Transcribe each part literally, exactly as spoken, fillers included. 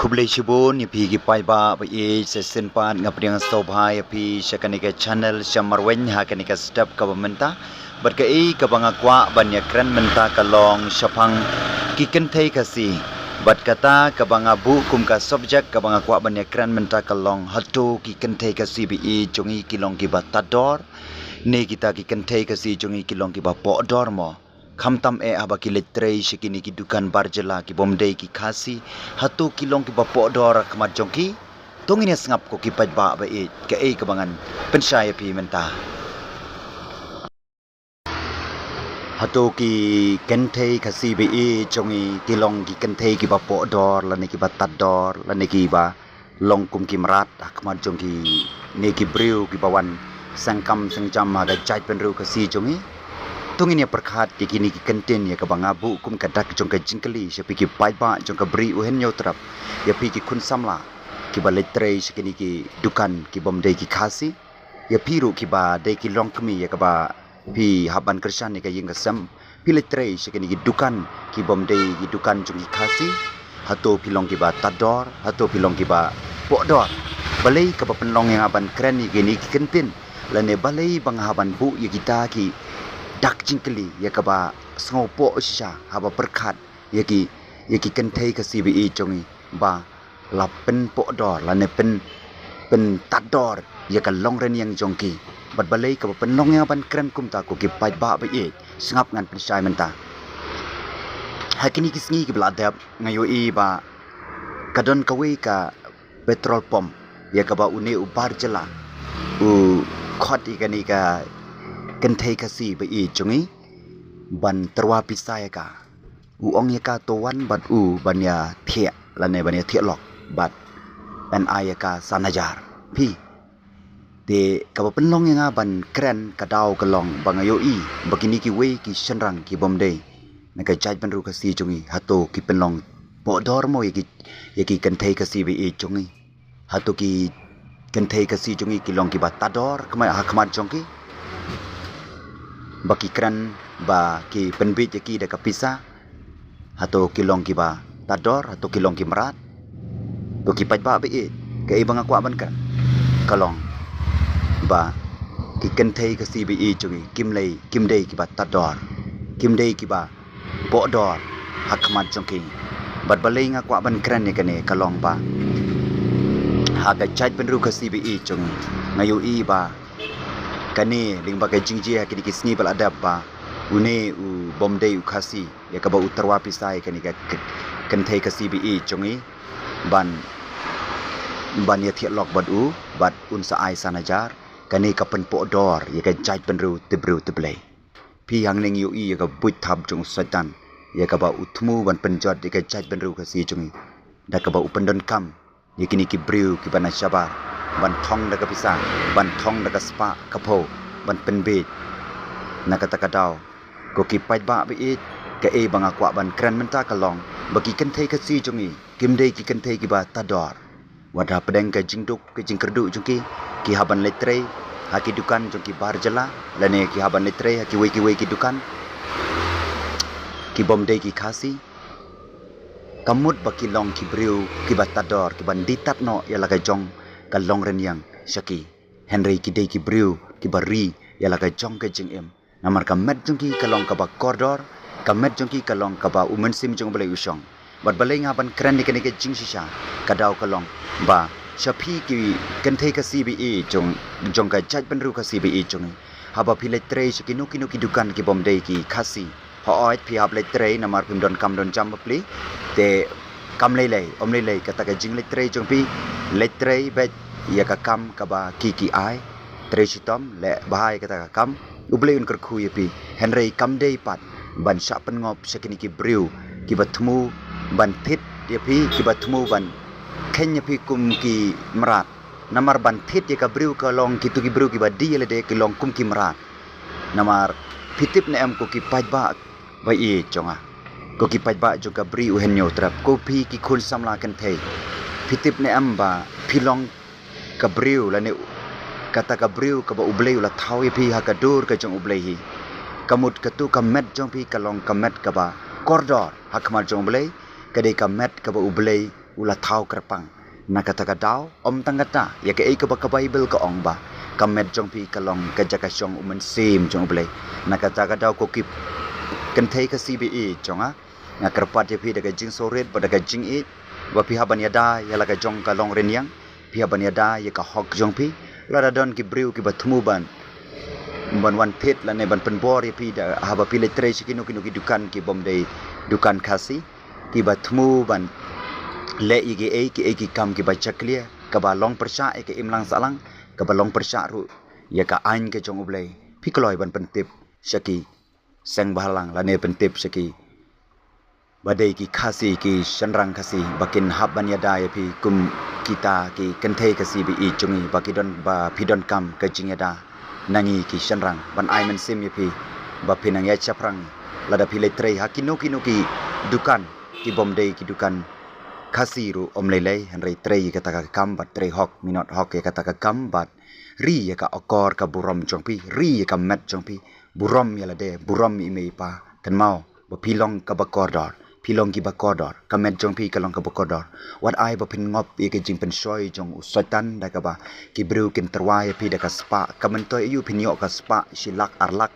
Khublei shibun ïa phi ki paidbah ba ïeit, sa shisien pat nga pdiang sngewbha ïa phi sha kane ka channel Shamar Weng ha kane ka step kaba mynta. Bad kaei kaba nga kwah ban ïakren mynta ka long shaphang ki kynthei Khasi. Bad kata kaba nga buh kum ka subject kaba nga kwah ban ïakren mynta ka long, hato ki kynthei Khasi ba ïeit jong ngi ki long kiba tad dor, ne kita ki kynthei Khasi jong ngi ki long kiba poh dor mo? Khamtam eh haba ki leit trei sha kine ki dukan bar jylla ki bym dei ki Khasi, hato ki long kiba poh dor ha khmat jong ki? To ngin ïa sngap ko ki paidbah ba ïeit, kaei kaba ngan pynshai ïa phi mynta. Hato ki kynthei Khasi ba ïeit jong ngi ki long ki kynthei kiba poh dor lane kiba tad dor lane kiba long kum ki mrad ha khmat jong kine ki briew kiba wan seng kam seng jam ha ka jaitbynriew Khasi jong ngi? To ngin ïa pyrkhat ïa kine ki kyntien ïa kaba nga buh kum ka dak jong ka jingkylli sha phi ki paidbah jong ka Bri U Hynñiewtrep, ïa phi ki khun samla kiba leit trei sha kine ki dukan ki bym dei ki Khasi, ïa phi ruh kiba dei ki longkmie ïa kaba phi hap ban kyrshan ïa ka ïing ka sem, phi leit trei sha kine ki dukan ki bym dei ki dukan jong ki Khasi. Hato phi long kiba tad dor, hato phi long kiba poh dor? Balei kaba pynlong ïa nga ban kren ïa kine ki kyntien, lane balei ba nga hap ban buh ïa kita ki dak jingkylli ïa kaba sngewpoh shisha haba pyrkhat ïa ki, ïa ki kynthei Khasi ba ïeit jong ngi ba la pynpoh dor lane pyn, pyntad dor ïa ka longrynïeng jong ki? Bad balei kaba pynlong ïa nga ban kren kumta ko ki paidbah ba ïeit? Sngap ngan pynshai mynta. Ha kine ki sngi kiba la dep nga ïohi ba ka don kawei ka petrol pump ïa kaba une u bar jylla u khot ïa kane ka kynthei Khasi ba ïeit jong ngi ban tyrwa pisa ïa ka. U ong ïa ka to wan bad u ban ïa thiah lane ban ïa thiah lok bad yn ai ïa ka san hajar. Phi, te kaba pynlong ïa nga ban kren ka daw ka long ba nga ïohi ba kine kiwei ki shynrang ki bym dei na ka jaitbynriew Khasi jong ngi, hato ki pynlong poh dor mo ïa ki, ïa ki kynthei Khasi ba ïeit jong ngi? Hato ki kynthei Khasi jong ngi ki long kiba tad dor ha khmat, ha khmat jong ki, ba ki kren ba ki pynbiej ïa ki da ka pisa? Hato ki long kiba tad dor, hato ki long ki mrad? To ki paidbah ba ïeit, kaei ba nga kwah ban kren ka long ba ki kynthei Khasi ba ïeit jong ngi kim lei, kim dei kiba tad dor, kim dei kiba poh dor ha khmat jong ki. Bad balei nga kwah ban kren ïa kane ka long ba ha ka jaitbynriew Khasi ba ïeit jong ngi nga ïohi ba kane lyngba ka jingjia ha kine ki sngi ba la dep ba une u bym dei u Khasi ïa kaba u tyrwa pisa ïa kane ka k-, kynthei Khasi ba ïeit jong ngi ban, ban ïa thiah lok bad u bad un sa ai san hajar. Kane ka pynpoh dor ïa ka jaitbynriew te briew te Blei. Phi hangne ngi ïohi ïa ka buit thap jong u Soitan ïa kaba u thmu ban pynjot ïa ka jaitbynriew Khasi jong ngi da kaba u pyndonkam ïa kine ki briew kiba na shabar ban thong da ka pisa, ban thong da ka spah ka phew, ban pynbiej. Na kata ka daw ko ki paidbah ba ïeit, kaei ba nga kwah ban kren mynta ka long ba ki kynthei Khasi jong ngi kim dei ki kynthei kiba tad dor. Wat hapdeng ka jingduk ka jingkyrduh jong ki, ki hap ban leit trei ha ki dukan jong ki bar jylla lane ki hap ban leit trei ha kiwei kiwei ki dukan ki bym dei ki Khasi. Ka mut ba ki long ki briew kiba tad dor, kiban die tad noh ïa la ka jong ka longrynïeng sha ki. Hynrei ki dei ki briew kiba ri ïa la ka jong ka jingim. Namar ka met jong ki ka long kaba kordor, ka met jong ki ka long kaba u Mynsiem jong U Blei u shong. Bad balei nga ban kren ïa kane ka jingshisha, ka daw ka long ba sha phi ki kynthei Khasi ba ïeit jong, jong ka jaitbynriew Khasi ba ïeit jong ngi, haba phi leit trei sha kino kino ki dukan ki bym dei ki Khasi, hooid phi hap leit trei namar phim donkam donjam bapli. Te kam lei lei, ym lei lei kata ka jingleit trei jong phi. Leit trei beit ïa ka kam kaba ki ki ai. Trei shitom, leh bha ïa kata ka kam, U Blei un kyrkhu ïa phi. Hynrei kam dei pat ban shah pynngop sha kine ki briew kiba thmu ban thied ïa phi, kiba thmu ban kheiñ ïa phi kum ki mrad. Namar ban thied ïa ka briew ka long, kito ki briew kiba die ïa lade ki long kum ki mrad. Namar phi tip ne em ko ki paidbah ba ïeit jong nga, ko ki paidbah jong ka Bri U Hynñiewtrep, ko phi ki khun samla kynthei, phi tip ne em ba phi long ka briew lane kata ka briew kaba U Blei u la thaw ïa phi ha ka dur ka jong U Blei hi? Ka mut katu ka met jong phi ka long ka met kaba kordor ha khmat jong U Blei, ka dei ka met kaba U Blei u la thaw kyrpang. Na kata ka daw, ym tang kata, ïa kaei kaba ka Baibl ka ong ba ka met jong phi ka long ka jaka shong u Mynsiem jong U Blei. Na kata ka daw ko ki kynthei Khasi baieit jong nga, nga kyrpad ïa phi da ka jingsngewrit bad da ka jingïeit ba phi hap ban ïada ïa la ka jong ka longrynïeng, phi hap ban ïada ïa ka hok jong phi. Lada don ki briew kiba thmu ban ban wan thied lane ban pynbor ïa phi da haba phi leit trei sha kino kino ki dukan ki bym dei dukan Khasi, kiba thmu ban leh ïa kiei kiei ki kam kiba jakhlia, kaba long pyrshah ïa ka imlang sahlang, kaba long pyrshah ruh ïa ka aiñ ka jong U Blei, phi kloi ban pyntip sha ki seng bhalang lane pyntip sha ki ba dei ki Khasi, ki shynrang Khasi ba kin hap ban ïada ïa phi kum kita ki kynthei Khasi baieit jong ngi ba ki don, ba phi donkam ka jingïada na ngi ki shynrang, ban ai mynsiem ïa phi ba phin nang ïaid shaphrang lada phi leit trei ha kino kino ki dukan ki bym dei ki dukan Khasi ruh ym lei lei, hynrei trei ïa kata ka kam bad trei hok minot hok ïa kata ka kam bad ri ïa ka akor ka burom jong phi, ri ïa ka met jong phi, burom ïa lade, burom ïa i mei i pa. Kynmaw ba phi long kaba kordor, phi long kiba kordor, ka met jong phi ka long kaba kordor. Wat ai ba phin ngop ïa ka jingpynshoi jong u Soitan da kaba ki briew kin tyrwa ïa phi da ka spah. Ka myntoi aïu phin ïoh ka spah shi lak ar lak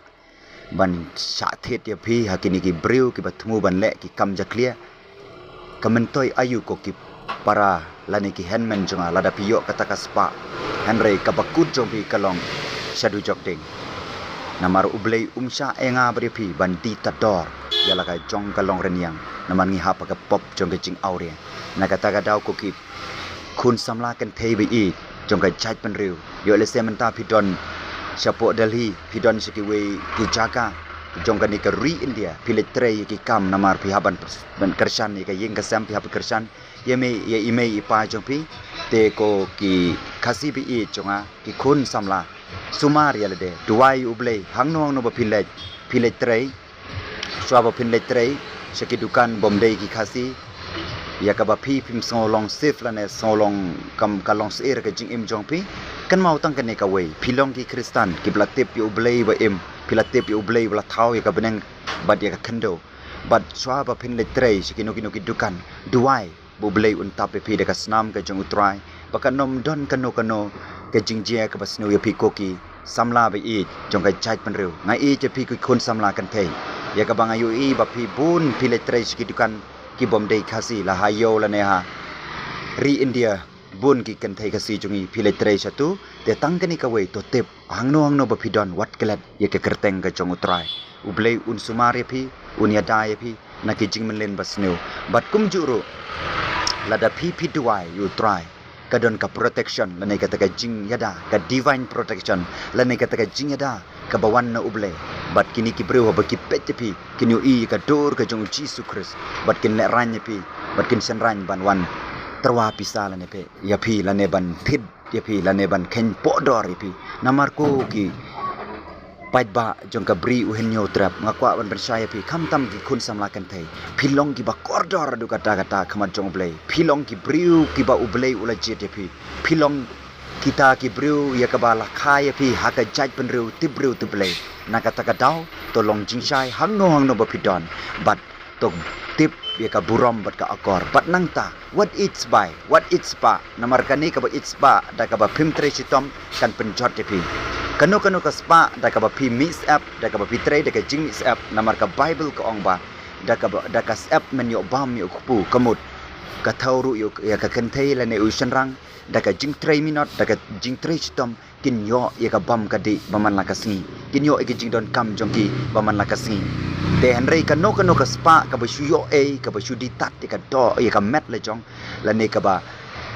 ban shah thied ïa phi ha kine ki briew kiba thmu ban leh ki kam jakhlia? Ka myntoi aïu ko ki para lane ki hynmen jong nga lada phi ïoh kata ka spah, hynrei kaba kut jong phi ka long sha dujok ding. Namar U Blei um shah ai nga bad ïa phi ban die tad dor ïa la ka jong ka longrynïeng, namar ngi hap ha ka pop jong ka jingawria. Na kata ka daw ko ki khun samla kynthei baieit jong ka jaitbynriew, ïoh lehse mynta phi don shapoh Delhi, phi don sha kiwei ki jaka jong kane ka ri India, phi leit trei ïa ki kam namar phi hap ban, ban kyrshan ïa ka ïing ka sem, phi hap ban kyrshan ïa mei, ïa i mei i pa jong phi. Te ko ki Khasi baieit jong nga, ki khun samla, sumar ïa lade, duwai U Blei, hangno hangno ba phi leit, phi leit trei, shuwa ba phin leit trei sha ki dukan bym dei ki Khasi, ïa kaba phi phim sngew long safe lane sngew long kam ka long syier ka jingim jong phi, kynmaw tang kane kawei, phi long ki Khristan kiba la tip ïa U Blei ba im, phi la tip ïa U Blei ba la thaw ïa ka bneng bad ïa ka khyndew. Bad shuwa ba phin leit trei sha kino kino ki dukan, duwai ba U Blei un tap ïa phi da ka snam ka jong U Trai, ba kan ym don kano kano ka jingjia kaba sniew ïa phi ko ki samla baieit jong ka jaitbynriew. Nga ïeit ïa phi ki khun samla kynthei, ïa kaba nga ïohi ba phi bun phi leit trei sha ki dukan ki bym dei Khasi, la ha ïew lane ha ri India, bun ki kynthei Khasi jong ngi phi leit trei shatu. Te tang kane kawei, to tip, hangno hangno ba phi don, wat klet ïa ka kyrteng ka jong U Trai. U Blei un sumar ïa phi, un ïada ïa phi na ki jingmynlin ba sniew. Bad kumjuh ruh, lada phi phi duwai ïa U Trai, ka don ka protection lane kata ka jingïada, ka divine protection lane kata ka jingïada kaba wan na U Blei. Bad kine ki briew haba ki peit ïa phi, kin ïohi ïa ka dur ka jong U Jisu Khrist, bad kin lehraiñ ïa phi, bad kin shynraiñ ban wan tyrwa pisa lane phi, ïa phi lane ban thied ïa phi lane ban kheiñ pohdor ïa phi. Namar ko ki paidbah jong ka Bri U Hynñiewtrep, nga kwah ban pynshai ïa phi, khamtam ki khun samla kynthei, phi long kiba kordor haduh katta katta ha khmat jong U Blei. Phi long ki briew kiba U Blei u la jied ïa phi. Phi long kita ki briew ïa kaba la kha ïa phi ha ka jaitbynriew tip briew tip Blei. Na kata ka daw, to long jingshai hangno hangno ba phi don, bad to tip ïa ka burom bad ka akor. Bad nangta, wat ïeit spah, wat ïeit spah, namar kane kaba ïeit spah da kaba phim trei shitom kan pynjot ïa phi. Kano kano ka spah da kaba phi mih syep, da kaba phi trei da ka jingmih syep, namar ka Baibl ka ong ba da kaba, da ka syep men ïoh bam ïoh kpu, ka mut ka thew ruh ïoh ïa ka kynthei lane u shynrang, da ka jingtrei minot, da ka jingtrei shitom, kin ïoh ïa ka bam ka dih ba man la ka sngi, kin ïoh ïa ka jingdonkam jong ki ba man la ka sngi. Te hynrei kano kano ka spah kaba shu ïoh ei, kaba shu die tad ïa ka doh, ïa ka met la jong, lane kaba,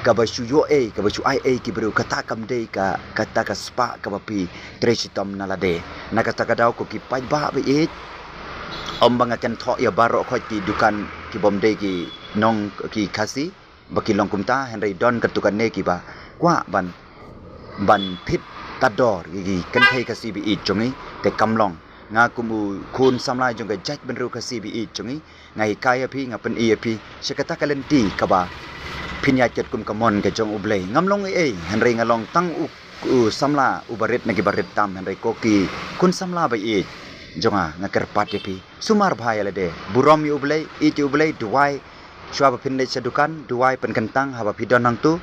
kaba shu ïoh ei, kaba shu ai ei ki briew, kata kam dei ka, kata ka spah kaba phi trei shitom na lade. Na kata ka daw ko ki paidbah baieit, ym ba nga kynthoh ïa baroh khoit ki dukan ki bym dei ki nong ki Khasi ba ki long kumta, hynrei don katto katne kiba kwah ban, ban thied tad dor ïa ki kynthei Khasi baieit jong ngi, te kam long. Nga kum u khun samla jong ka jaitbynriew Khasi baieit jong ngi, nga hikai ïa phi, nga pyni ïa phi sha kata ka lynti kaba phin ïaid katkum ka mon ka jong U Blei. Ngam long ei ei, hynrei nga long tang u, u samla uba rit na kiba rit tam, hynrei ko ki khun samla baieit jong nga, nga kyrpad ïa phi, sumar bha ïa lade, burom ïa U Blei, ïeit ïa U Blei, duwai Shuwa ba phin leit sha dukan, duwai pynkyntang haba phi don hangtu.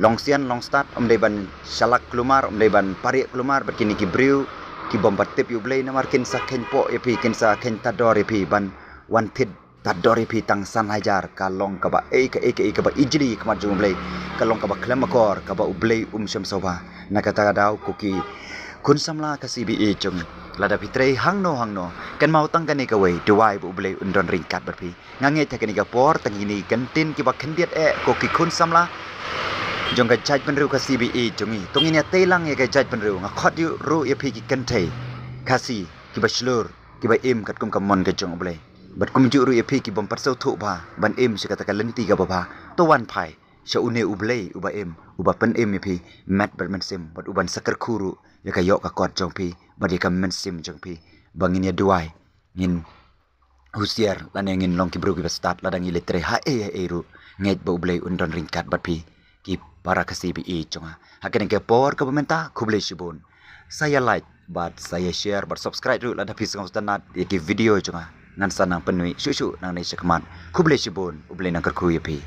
Long sian, long stad, ym dei ban shalak kulmar, ym dei ban parieh kulmar bad kine ki briew ki bym pat tip ïa U Blei, namar kin sa kheiñ poh ïa phi, kin sa kheiñ tad dor ïa phi ban wan thied tad dor ïa phi tang san hajar. Ka long kaba ei ka ei ka ei kaba ijli ha khmat jong U Blei. Ka long kaba khlem akor, kaba U Blei um shym sngewbha. Na kata ka daw ko ki khun samla ka C B E jong ngi, lada phi trei hangno hangno, kynmaw tang kane kawei, duwai ba U Blei un don ryngkat bad phi. Nga ngeit ha kane ka por, tang kine ki kyntien kiba khyndiat eh ko ki khun samla jong ka jaitbynriew ka C B E jong ngi. To ngin ïatei lang ïa ka jaitbynriew, nga khot ïa ruh ïa phi ki kynthei Khasi kiba shlur, kiba im katkum ka mon ka jong U Blei. Bad kumjuh ruh ïa phi ki bym pat sngewthuh bha ban im sha kata ka lynti kaba bha, to wan phai sha une U Blei uba im, uba pynim ïa phi met bad mynsiem, bad uban sa kyrkhu ruh ïa ka ïoh ka kot jong phi bad ïa ka mynsiem jong phi. Ba ngin ïa duwai, ngin husiar lane ngin long ki briew kiba stad lada ngi leit trei ha ei ha ei ruh. Ngeit ba U Blei un don ryngkat bad phi, ki para ka C B E jong nga. Ha kane ka por kaba mynta, khublei shibun. Sa ïa like bad sa ïa share bad subscribe ruh lada phi sngewtynnat ïa ki video jong nga. Ngan sa nang pynmih shuh shuh nangne shakhmat. Khublei shibun, U Blei un nang kyrkhu ïa phi.